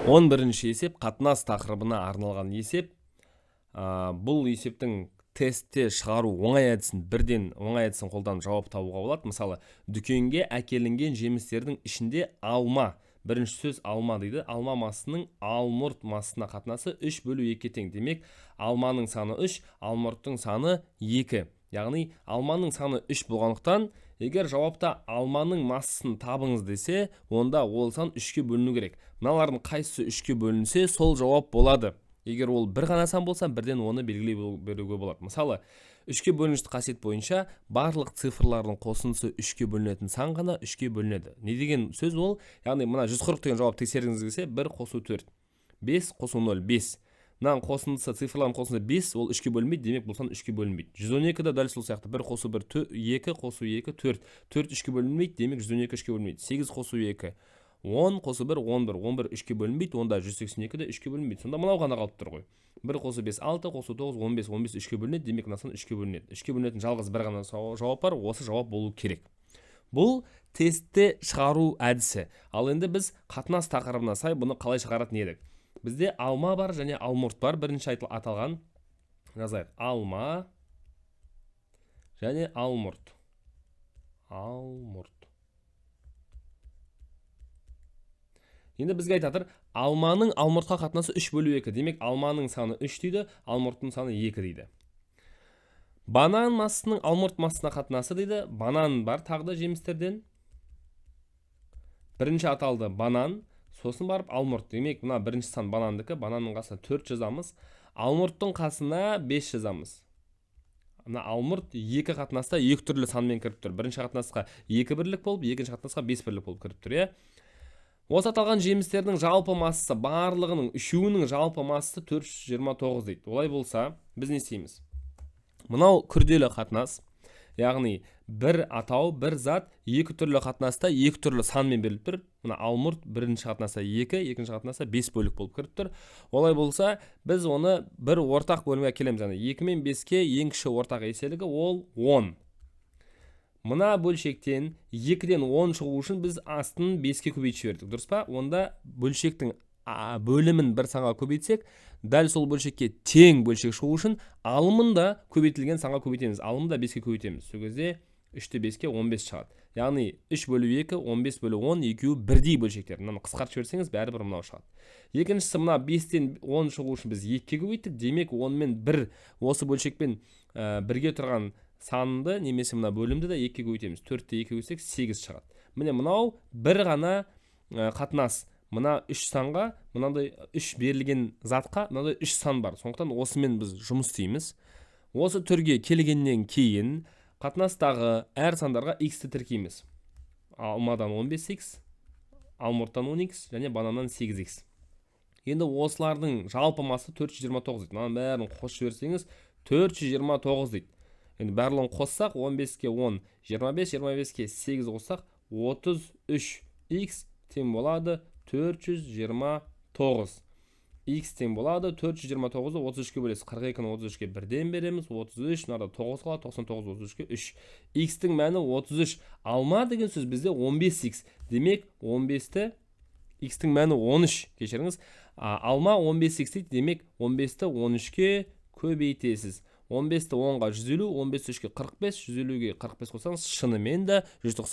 11-ші есеп қатынас тақырыбына арналған есеп. Бұл есептің тестте шығару оңай әдісін, бірден оңай әдісін қолданып жауап табуға болады. Мысалы, дүкенге әкелінген жемістердің ішінде алма, бірінші сөз алма дейді. Алма массасының алмұрт массасына қатынасы 3 бөлу 2-ге тең. Демек, алманың саны 3, алмұрттың саны 2. Яғни алманың саны 3 болғандықтан, егер жауапта алманың массасын табыңыз десе, онда ол сан 3-ке бөліну керек. Мыналардың қайсысы 3-ке бөлінсе, сол жауап болады. Егер ол бір ғана сан болса, бірден оны белгілей беруге болады. Мысалы, 3-ке бөлініштік қасиет бойынша барлық цифрлардың қосындысы 3-ке бөлінетін сан ғана 3-ке бөлінеді. Не деген сөз ол? Яғни мына 140 деген жауап тексергіңіз келсе, 1 қосу 4, 5 қосу 0, 5. Мынаның қосындысы, цифрлардың қосындысы 5, ол 3-ке бөлінбейді, демек бұл сан 3-ке бөлінбейді. 112 де дәл сол сияқты, 1 қосу 1, 2 қосу 2, 4. 4 3-ке бөлінбейді, демек 112 3-ке бөлінбейді. 8 қосу 2, 10 қосу 1, 11. 11 3-ке бөлінбейді, онда 182 де 3-ке бөлінбейді. Сонда мынау ғана қалып тұр ғой. 1 қосу 5, 6 қосу 9, 15. 15 3-ке бөлінеді, демек мына сан 3-ке бөлінеді. 3-ке бөлінетін жалғыз бір ғана жауап бар, осы жауап болу керек. Бұл тестте шығару әдісі. Ал енді біз қатынас тақырыбына сай бұны қалай шығаратын едік? Бізде алма бар және алмұрт бар. Бірінші аталған жазайық. Алма және алмұрт. Алмұрт. Енді бізге айтып жатыр, алманың алмұртқа қатынасы 3 бөлу 2. Демек, алманың саны 3 дейді, алмұрттың саны 2 дейді. Банан массасының алмұрт массасына қатынасы дейді. Банан бар тағы да жемістерден. Бірінші аталды банан, сосын барып алмұрт. Демек, мына бірінші сан банандікі, бананның қасына 4 жазамыз. Алмұрттың қасына 5 жазамыз. Мына алмұрт екі қатынаста екі түрлі санмен кіріп тұр. Бірінші қатынасқа 2 бірлік болып, екінші қатынасқа 5 бірлік болып кіріп тұр, иә? Осы аталған жемістердің жалпы массасы, барлығының үшеуінің жалпы массасы 429 дейді. Олай болса, біз не істейміз? Мынау күрделі қатынас, яғни бір атау, бір зат екі түрлі қатынаста екі түрлі санмен беріліп тұр. Мына алмұрт бірінші қатынаста 2, екінші қатынаста 5 бөлік болып кіріп тұр. Олай болса, біз оны бір ортақ бөлімге әкелеміз. Яғни 2 мен 5-ке ең кіші ортақ еселігі ол 10. Мына бөлшектен 2-ден 10 шығу үшін біз астын 5-ке көбейтіп жібердік, дұрыс па? Онда бөлшектің бөлімін бір санға көбейтсек, дәл сол бөлшекке тең бөлшек шығу үшін алымын да көбейтілген санға көбейтеміз. Алымын да 5-ке көбейтеміз. Сол кезде 3-те 5-ке 15 шығады. Яғни 3 бөлу 2, 15 бөлу 10, екеуі бірдей бөлшектер. Мынаны қысқартып жіберсеңіз, бәрібір мынау шығады. Екіншісі, мына 5-тен 10 шығу үшін біз 2-ге көбейттік. Демек, 10 мен 1 осы бөлшекпен бірге тұрған санды немесе мына бөлімді де 2-ге көбейтеміз. 4-те 2-ге көбейтсек, 8 шығады. Міне, мынау бір ғана қатынас. Мына 3 санға, мынандай 3 берілген затқа мынандай 3 сан бар. Сондықтан осымен біз жұмыс істейміз. Осы түрге келгеннен кейін қатынастағы әр сандарға x-ті тіркейміз. Алмадан 15x, алмұрттан 10x және бананнан 8x. Енді осылардың жалпы массасы 429 дейді. Мынаның бәрін қосып жіберсеңіз, 429 дейді. Енді барлығын қоссақ, 15-ке 10, 25, 25-ке 8 қоссақ, 33x тең болады 429. X тең болады 429-ды 33-ке бөлесіз. 42-ні 33-ке бірден береміз. 33, мынада 9 қалады, 99 33-ке 3. X-тің мәні 33. Алма деген сөз бізде 15x. Демек, 15-ті X-тің мәні 13, кешіріңіз. Алма 15x дейді, демек 15-ті 13-ке көбейтесіз. 15-ті 10-ға 150, 15-ті 3-ке 45, 150-ге 45 қоссаңыз, шынымен де 190.